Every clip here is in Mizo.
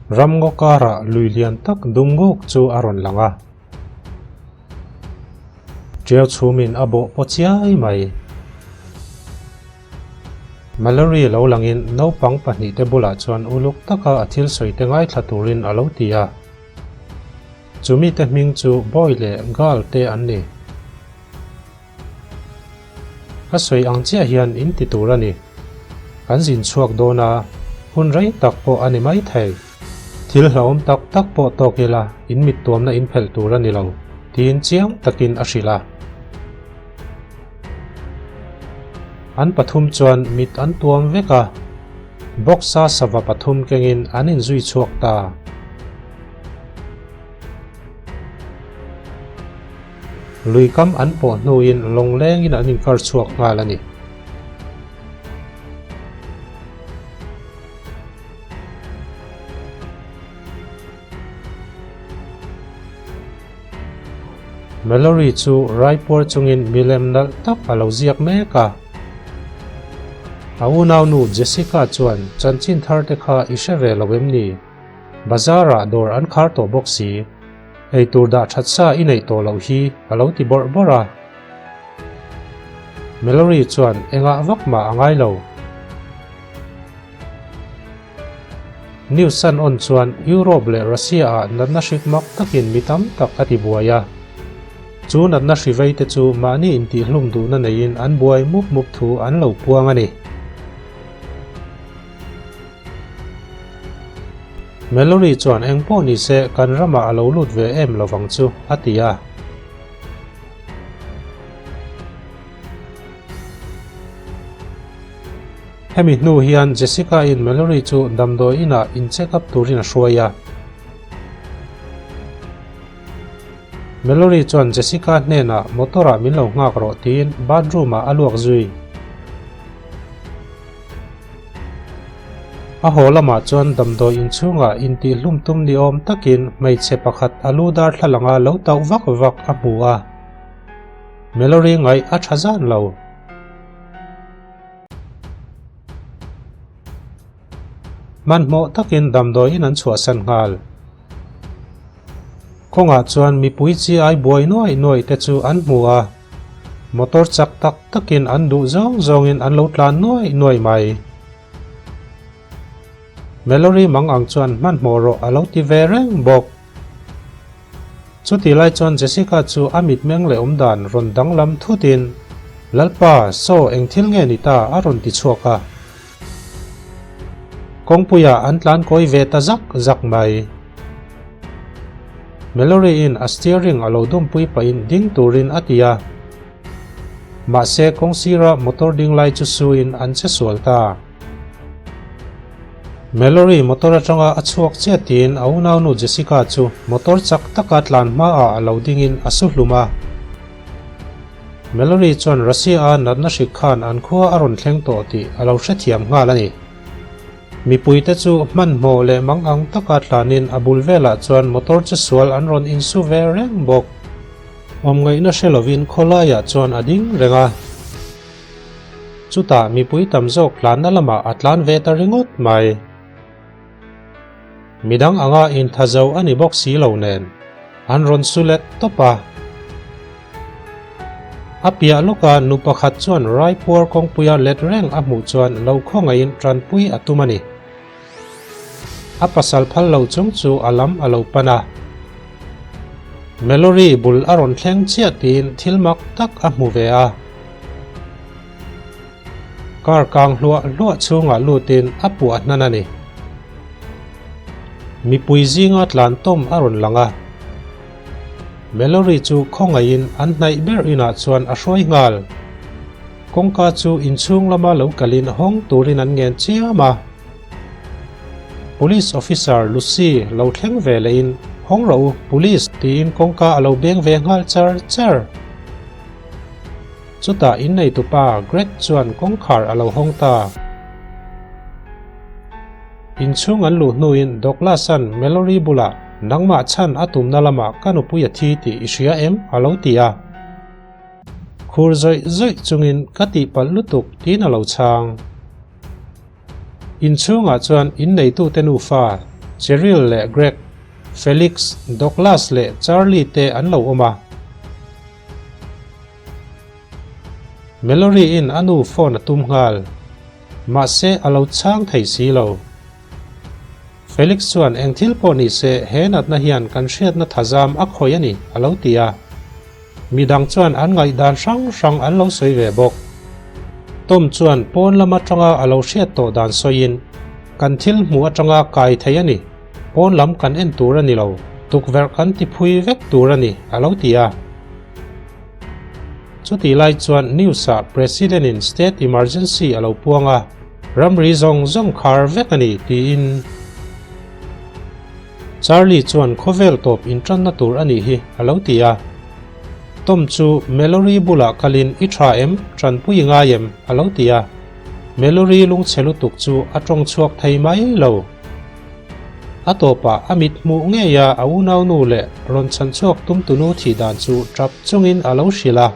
Ramngaw karah lui lian tak dum nguk chu a rawn lang a. Ṭiau chhumin a bawh paw chiai mai. Mallory lo langin naupang pahnihte bulah chuan uluk taka a thil sawite ngaithla turin a lo ti a. Chumite hming chu Boy leh Girl te an ni. Ka sawi ang chiah hian in ti tur a ni. Kan zin chhuak dawn a, hun rei tak pawh a ni mai thei. Thil hlauhawm tak tak pawh tawk ila in mit tuamna in phelh tur a ni lo, tiin chiang takin a hrilh a. An pathum chuan mit an tuam vek a, box-a sava pathum kengin an inzui chhuak ta. Lui kam an pawh hnuin lawnglengin an inkar chhuak nghal a ni. Mallory chu raipuar chungin milem nalh tak a lo ziak mek a. A unaunu Jessica chuan chanchin thar te kha i hre ve lo em ni? Bazar-ah dawr an khar tawh bawk si. Eitur dah that sa i neih tawh loh hi a lo ti bawrh bawrh a. Mallory chuan engah vak mah a ngai lo. News an on chuan Europe leh Russia-ah natna hrik mak takin mi tam tak a ti buai a. Chu natna hri vei te chu mahni intihhlum duhna neiin an buai mup mup thu an lo puang a ni. Mallory chuan eng pawh ni se kan ramah a lo lut ve em lovang chu a ti a. Hemi hnu hian Jessica-in Mallory chu damdawi inah in check up turin a hruai a. Mallory chuan Jessica hnenah motor-ah min lo nghak rawh tiin bathroom-ah a luak zui. A haw lamah chuan damdawi inchhungah intihhlum tum ni awm takin hmeichhe pakhat a lu darthlalanga lo tauh vak vak a hmu a. Mallory ngaih a tha zan lo. Hmanhmawh takin damdawi in an chhuahsan nghal. Kawngah chuan mipui chi ai buai nuai nuai te chu an hmu a. Motor chak tak takin an duh zawng zawngin an lo tlan nuai nuai mai. Mallory mang ang chuan hmanhmawh rawh a lo ti ve reng bawk. Chuti lai chuan Jessica chu a mitmeng leh awmdan rawn danglam thutin, Lalpa, saw eng thil nge ni ta? a rawn ti chhuak a. Kawngpuiah an tlan kawi ve ta zak zak mai. Mallory-in a steering a lo dumpui pahin ding turin a ti a. Mahse kawng sira motor ding lai chu suin an che sual ta. Mallory motor atanga a chhuak chiah tiin a unaunu Jessica chu motor chak taka tlan hmaah a lo dingin a su hlum a. Mallory chuan Russia-a natna hrik khan an khua a rawn thleng tawh tih a lo hrethiam nghal a ni. Mipuite chu hmanhmawh leh mangang taka tlanin a bul velah chuan motor che sual an rawn insu ve reng bawk. Awmngaihna hre lovin khawlaiah chuan a ding reng a. Chutah mipui tam zawk tlanna lamah a tlan ve ta ringawt mai. Midang anga intha zo a ni bawk si lo nen, an rawn su let tawp a. A piah lawka nu pakhat chuan raipuar kawngpuia let reng a hmuh chuan lo khawngaihin tanpui a tum a ni. A pasal phal lo chung chu a lam a lo pan a. Mallory bul a rawn thleng chiah tiin thil mak tak a hmu ve a. Car kang hluah hluah chhungah lutin a puah hnan a ni. Mipui zinga tlan tawm a rawn lang a. Mallory chu khawngaihin an hnaih ber inah chuan a hruai nghal. Kawngka chu inchhung lama lo kalin hawng turin an ngen chiam a. Police officer Lucy lo thleng ve lehin Hawng rawh u, Police tiin kawngka a lo beng ve nghal char char. Chutah inneitupa Greg chuan kawngkhar a lo hawng ta. Inchhung an luh hnuin Douglas-a'n Mallory bulah nangmah chhan a tumna lamah ka nupui a thi tih i hria em? a lo ti a. Khur zawih zawih chungin ka tihpalh lutuk tiin a lo chhang. Inchhungah chuan inneitute nufa Cheryl leh Greg, Felix, Douglas leh Charlie te an lo awm a. Mallory-in a nu phone a tum nghal. Mahse a lo chhang thei si lo. Felix chuan eng thil pawh ni se he natna hian kan hriatna thazam a khawih a ni a lo ti a. Midang chuan an ngaihdan hrang hrang an lo sawi ve bawk. Tom chuan pawn lam atanga a lo hriat tawh dan sawiin, Kan thil hmuh atanga kai thei a ni. Pawn lam kan en tur a ni lo, tukverh kan ti phui vek tur a ni, a lo ti a. Chutih lai chuan news-ah President-in state emergency a lo puang a, ramri zawng zawng khar vek a ni, tiin. Charlie chuan khawvel tawp intanna tur a nih hi, a lo ti a. Tom chu Mallory bulah kalin i tha em, tanpui i ngai em, a lo ti a. Mallory lungchhe lutuk chu a tawng chhuak thei mai lo. A tawpah a mit hmuh ngei a a unaunu leh rawn chhan chhuak tumtunu thih dan chu tap chungin a lo hrilh a.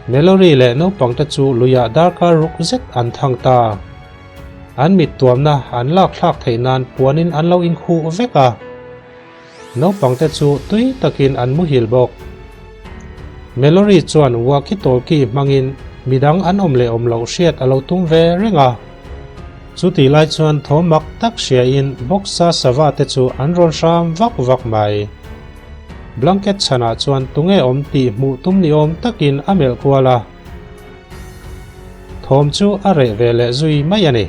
Mallory leh naupangte chu luiah darkar ruk zet an thang ta. An mit tuamna an lak thlak theih nan puanin an lo inkhuh vek a. Naupangte chu tui takin an muhil bawk. Mallory chuan walkie-talkie hmangin midang an awm leh awm loh hriat a lo tum ve reng a. Chutih lai chuan thaw mak tak hriain boxa sava te chu an rawn hram vak vak mai. Blanket chhanah chuan tunge awm tih hmuh tum ni awm takin a melh kual a. Thawm chu a reh ve leh zui mai a ni.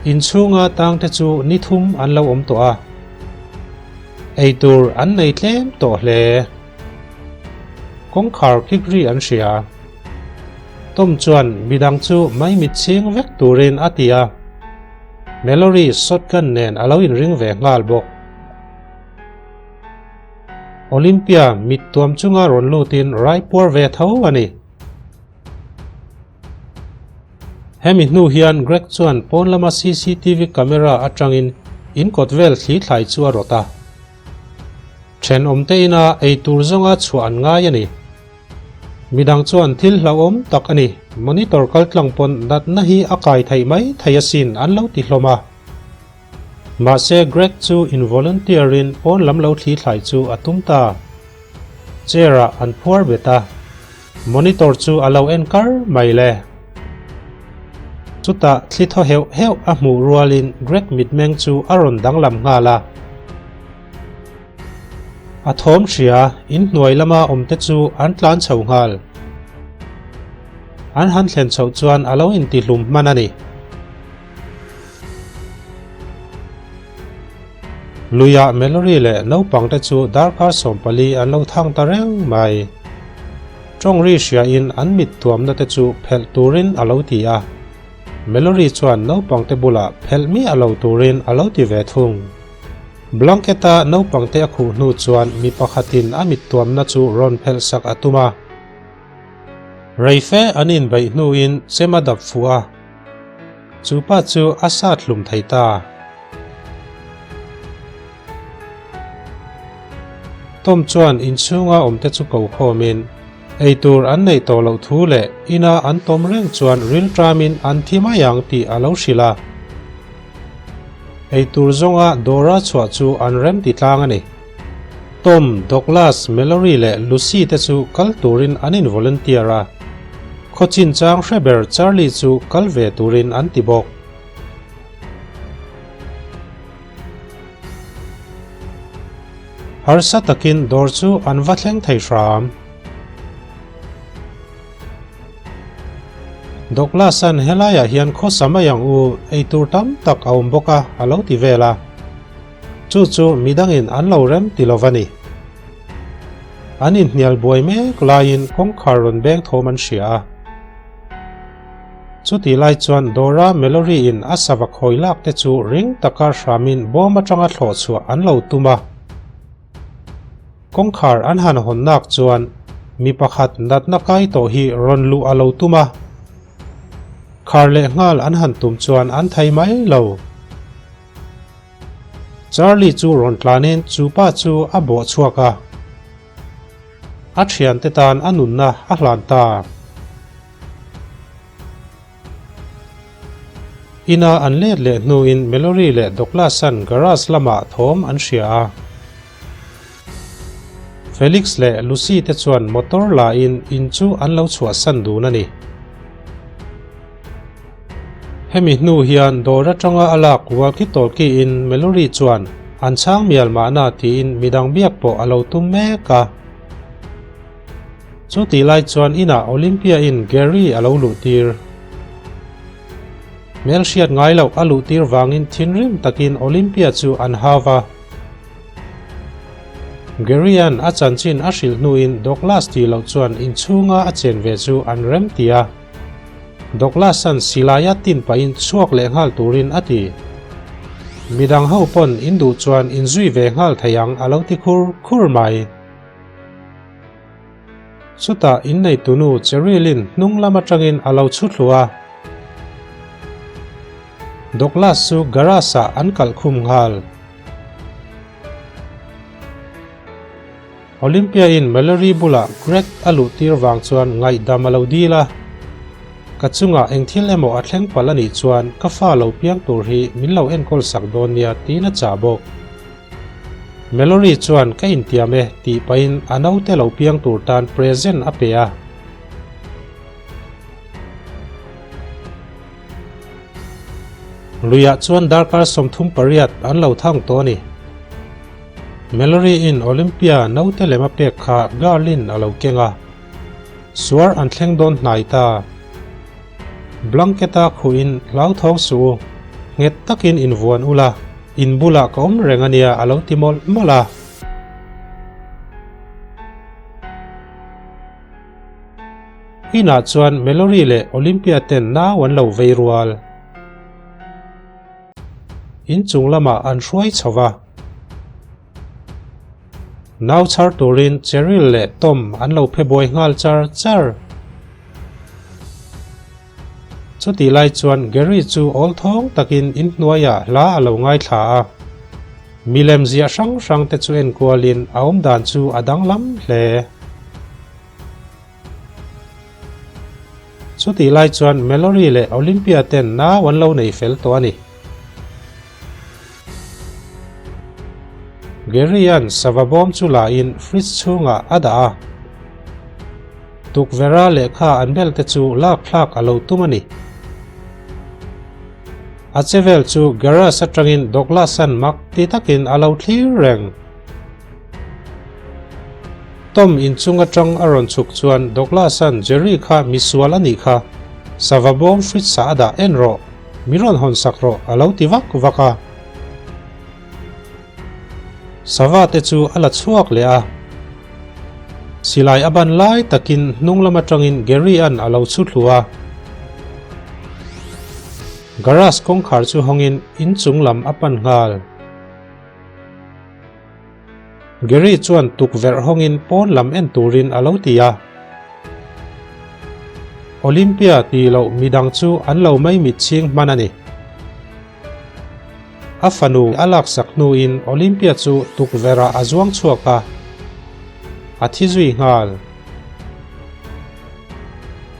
Inchhunga tangte chu ni thum an lo awm tawh a, eitur an nei tlem tawh hle. Kawngkhar kik ri an hria. Tom chuan midang chu maimit chhing vek turin a ti a, Mallory shotgun nen a lo inring ve nghal bawk. Olympia mit tuam chunga rawn lutin raipuar ve tho a ni. Hemi hnu hian Greg chuan pawn lama cctv camera atangin in kawt vel thli thlai chu a rawt a. Thenawmte ina eitur zawnga chhuah an ngai a ni. Midang chuan thil hlauhawm tak a ni, monitor kaltlang pawn natna hi a kai theih mai thei asin an lo ti hlawm a. Mahse Greg chu in volunteer in pawn lam lo thli thlai chu a tum ta. Chair ah an phuar bet a. Monitor chu a lo en kar mai le. Chutah thli thaw heuh heuh a hmuh rualin Greg mitmeng chu a rawn danglam nghal a. A thawm hria, inhnuai lama awmte chu an tlan chho nghal. An han thlen chhoh chuan a lo intihlum hman a ni. Luiah Mallory leh naupangte chu darkar 14 an lo thang ta reng mai. Tawngri hriain an mit tuamna te chu phelh turin a lo ti a. Mallory chuan naupangte bulah phelh miah lo turin a lo ti ve thung. Blanket-a naupangte a khuh hnu chuan mi pakhatin a mit tuamna chu rawn phelh sak a tum a. Reife an inbeih hnuin chem a dap fuh a. Chu pa chu a sat hlum thei ta. Tom chuan inchhunga awmte chu ko khawmin, eitur an neih tawh loh thu leh ina an tawm reng chuan rilṭamin an thi mai ang tih a lo hrilh a. Eitur zawnga Dora chhuah chu an rem ti tlang a ni. Tom, Douglas, Mallory leh Lucy te chu kal turin an in volunteer a. Khaw chinchang hre ber Charlie chu kal ve turin an ti bawk. Harsa takin dawr chu an va thleng thei hram. Douglas-a'n helaiah hian khawsa mai ang u, eitur tam tak a awm bawk a, a lo ti vel a. Chu chu midangin an lo rem ti lo va ni. An inhnial buai mek laiin kawngkhar rawn beng thawm an hria a. Chutih lai chuan Dora Mallory-in a sava khawi lak te chu ring taka hramin bawm atanga thlawh chhuah an lo tum a. Kawngkhar an han hawn nak chuan mi pakhat natna kai tawh hi rawn luh a lo tum a. Khar leh nghal an han tum chuan an thei mai lo. Charlie chu rawn tlanin chu pa chu a bawh chhuak a. A thiante tan a nunna a hlan ta. Ina an let leh hnuin Mallory leh Douglas-a'n garage lamah thawm an hria a. Felix leh Lucy te chuan motor lain in chu an lo chhuahsan dun a ni. Hemi hnu hian dawr atanga a lak walkie-talkie-in Mallory chuan an chhang mial mahna tiin midang biak pawh a lo tum mek a. Chu tih lai chuan inah Olympia-in Gary a lo luhtir. Hmelhriat ngai loh a luhtir vangin thinrim takin Olympia chu an hau va. Gary-a'n a chanchin a hrilh hnuin Douglas tih loh chuan inchhunga a chen ve chu an rem ti a. Douglas-a'n silaia tin pahin chhuak leh nghal turin a ti. Midang ho pawn in duh chuan inzui ve nghal thei ang a lo ti khur khur mai. Chutah inneitunu Cheryl-in hnung lam atangin a lo chhu thlu a. Douglas chu garage-ah an kalh khum nghal. Olympia-in Mallory bulah Greg a luhtir vang chuan ngaihdam a lo dil a. Ka chungah eng thil emaw a thleng palh a nih chuan ka fa lo piang tur hi min lo enkawl sak dawn nia tiin a chah bawk. Mallory chuan ka intiam e tih pahin a naute lo piang tur tan present a pe a. Luiah chuan darkar 38 an lo thang tawh a ni. Mallory-in Olympia naute lem a pek kha Garlin a lo keng a. Suar an thleng dawn hnai ta. Blanket-a khuhin hlauthawng suh u, nghet takin invuan ula, in bulah ka awm reng a nia a lo ti mawlh mawlh a. Inah chuan Mallory leh Olympia ten nau an lo vei rual. Inchung lamah an hruai chho va. Nau chhar turin Cheryl leh Tom an lo phe buai nghal char char. Chutih lai chuan Gary chu awl thawng takin inhnuaiah hla a lo ngaithla a. Milem ziah hrang hrang te chu enkualin a awmdan chu a danglam hle. Chutih lai chuan Mallory leh Olympia ten nau an lo nei fel tawh a ni. Gary-a'n sava bawm chu la in fridge chhungah a dah a. Tukverha lehkha an bel te chu lak thlak a lo tum a ni. A che vel chu garage atangin Douglas-a'n mak ti takin a lo thlir reng. Tom inchung atang a rawn chhuk chuan Douglas-a'n Jerry kha misual a nih kha, sava bawm fridge-ah a dah en rawh, mi rawn hawn sak rawh a lo ti vak vak a. Sava te chu a la chhuak leh a. Silai a ban lai takin hnung lam atangin Gary-a'n a lo chhu thlu a. Garage kawngkhar chu hawngin inchung lam a pan nghal. Gary chuan tukverh hawngin pawn lam en turin a lo ti a. Olympia tih loh midang chu an lo maimit chhing hman a ni. A fanu a laksak hnuin Olympia chu tukverhah a zuang chhuak a, a thi zui nghal.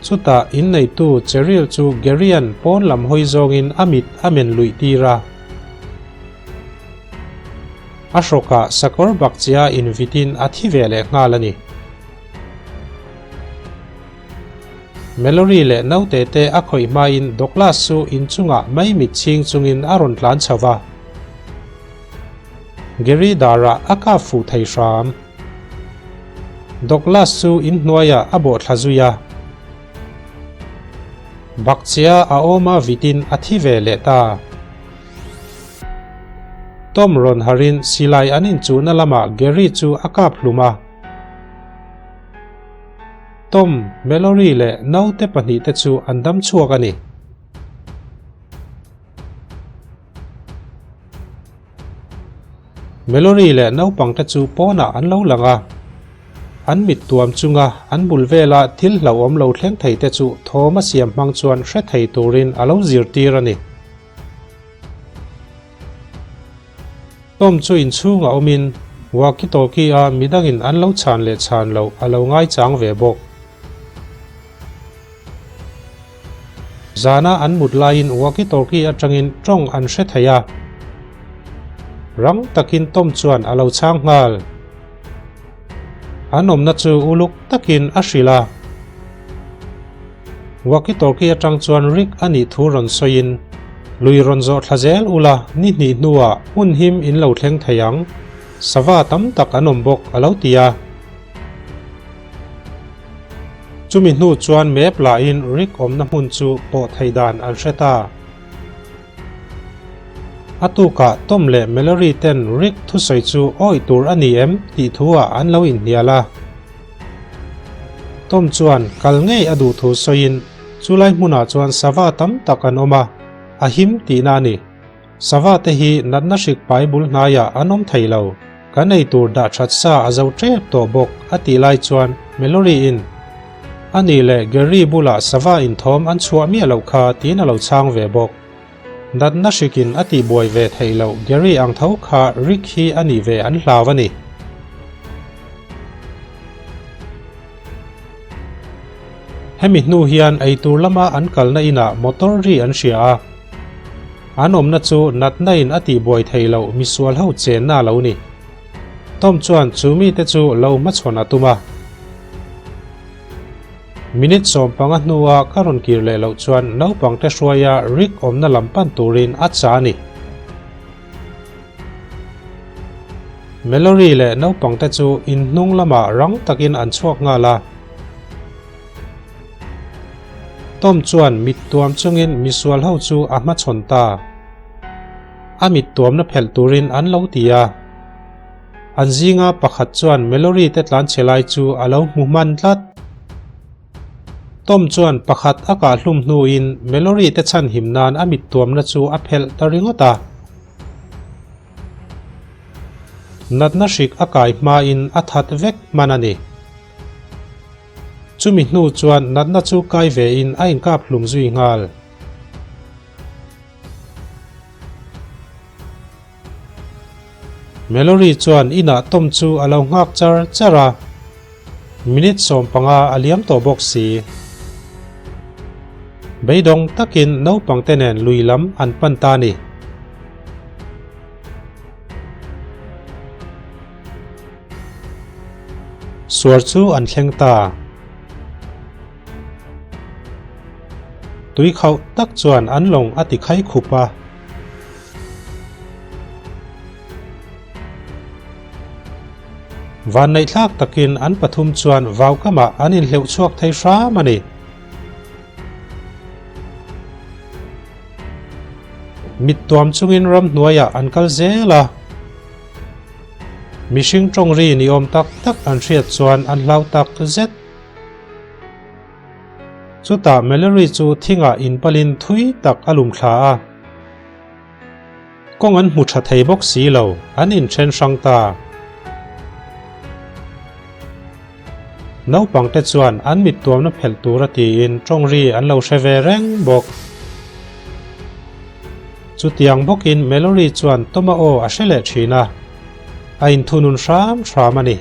Chutah inneitu Cheryl chu Gary-a'n pawn lam hawi zawngin a mit a men luih tir a. A hrawkah sakawr bakchia invitin a thi ve leh nghal a ni. Mallory leh naute te a khawih hmain Douglas chu inchungah maimit chhing chungin a rawn tlan chho va. Gary darah a kap fuh thei hram. Douglas chu inhnuaiah a bawh thla zui a. Bakchia a awma vitin a thi ve leh ta. Tom rawn harin silai an inchuhna lamah Gary chu a kap hlum a. Tom, Mallory leh naute pahnihte chu an dam chhuak a ni. Mallory leh naupangte chu pawnah an lo lang a. An mit tuam chunga an bul vela thil hlauhawm lo thleng theite chu thawm a siam hmang chuan hre thei turin a lo zirtir a ni. Tom chu inchhungah awmin walkie-talkie a midangin an lo chhan leh chhan loh a lo ngaichang ve bawk. Zana an mut laiin walkie-talkie atangin tawng an hre thei a. Rang takin Tom chuan a lo chhang nghal. An awmna chu uluk takin a hrilh a. Walkie-talkie atang chuan Rick a nih thu rawn sawiin, Lui rawn zawh thla zel ula, ni hnih hnuah hmun him in lo thleng thei ang. Sava tam tak an awm bawk, a lo ti a. Chumi hnu chuan map lahin Rick awmna hmun chu pawh theih dan an hre ta. A tukah Tom leh Mallory ten Rick thusawi chu awih tur a ni em tih thu ah an lo inhnial a. Tom chuan kal ngei a duh thu sawiin chulai hmunah chuan sava tam tak an awm a, a him tihna a ni. Sava te hi natna hrik pai bul hnaiah an awm thei lo, kan ei tur dah that sa a zo tep tawh bawk a tih lai chuan Mallory in a nih leh Gary bulah sava inthawm an chhuah miah loh kha tiin a lo chhang ve bawk. Natna hrikin a tihbuai ve theih loh Gary ang tho kha Rick hi a nih ve an hlau a ni. Hemi hnu hian eitur lama an kalna inah motor ri an hria a. An awmna chu natna in a tihbuai theih loh misual ho chenna a lo ni. Tom chuan chu mite chu lo hmachhawn a tum a. Minute 15 hnua ka rawn kir leh loh chuan naupangte hruaia Rick awmna lam pan turin a cha a ni. Mallory leh naupangte chu inhnung lamah rang takin an chhuak nghal a. Tom chuan mit tuam chungin misual ho chu a hmachhawn ta. A mit tuamna phelh turin an lo ti a. An zinga pakhat chuan Mallory te tlanchhe lai chu a lo hmu hman tlat. Tom chuan pakhat a kah hlum hnuin Mallory te chhanhim nan a mit tuamna chu a phelh ta ringawt a. Natna hrik a kai hmain a that vek hman a ni. Chumi hnu chuan natna chu kai vein a inkap hlum zui nghal. Mallory chuan inah Tom chu a lo nghak char char a, minute 15 a liam tawh bawk si. Beidawng takin naupangte nen lui lam an pan ta a ni. Suar chu an thleng ta. Tui khauh tak chuan an lawng a ti khai khup a. Vanneihthlak takin an pathum chuan vaukamah an inhleuh chhuak thei hram a ni. Mit tuam chungin ramhnuaiah an kal zel a. Mihring tawng ri ni awm tak tak an hriat chuan an hlau tak zet. Chutah Mallory chu thingah inpalin thui tak a lum thla a. Kawng an hmu tha thei bawk si lo, an inthen hrang ta. Naupangte chuan an mit tuamna phelh tura tiin tawng ri an lo hre ve reng bawk. Chutiang bawkin Mallory chuan Toma aw a hre leh thin a, a inthunun hram hram a ni.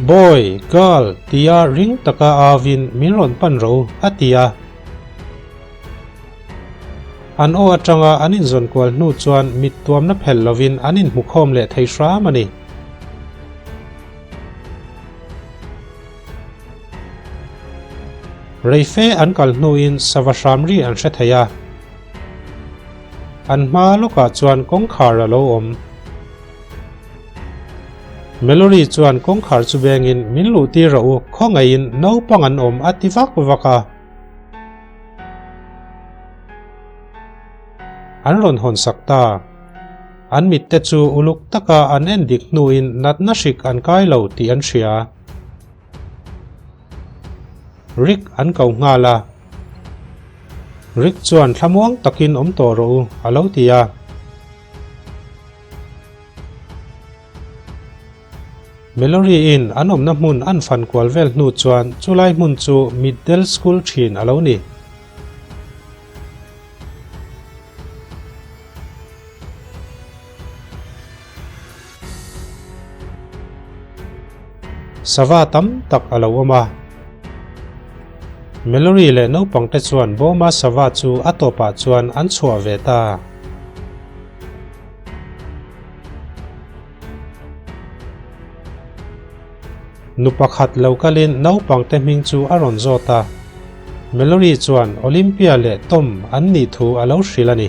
Boy, girl, tia ring taka auvin min rawn pan rawh u, a ti a. An aw atanga an inzawn kual hnu chuan mit tuamna phelh lovin an inhmukhawm leh thei hram a ni. Reife an kal hnuin sava hram ri an hre thei a. An hma lawkah chuan kawngkhar a lo awm. Mallory chuan kawngkhar chu bengin min luh tir rawh u, khawngaihin naupang an awm a ti vak vak a. An rawn hawn sak ta. An mitte chu uluk taka an en dik hnuin natna hrik an kai lo tih an hria. Rick an ko nghal a. Rick chuan thlamuang takin awm tawh rawh u a lo ti a. Mallory in an awmna hmun an fan kual vel hnu chuan chulai hmun chu Middle School thin a lo ni. Sava tam tak a lo awm a. Mallory leh naupangte chuan bawma sava chu a tawpah chuan an chhuah ve ta. Nu pakhat lo kalin naupangte hming chu a rawn zawt a. Mallory chuan Olympia leh Tom an nih thu a lo hrilh a ni.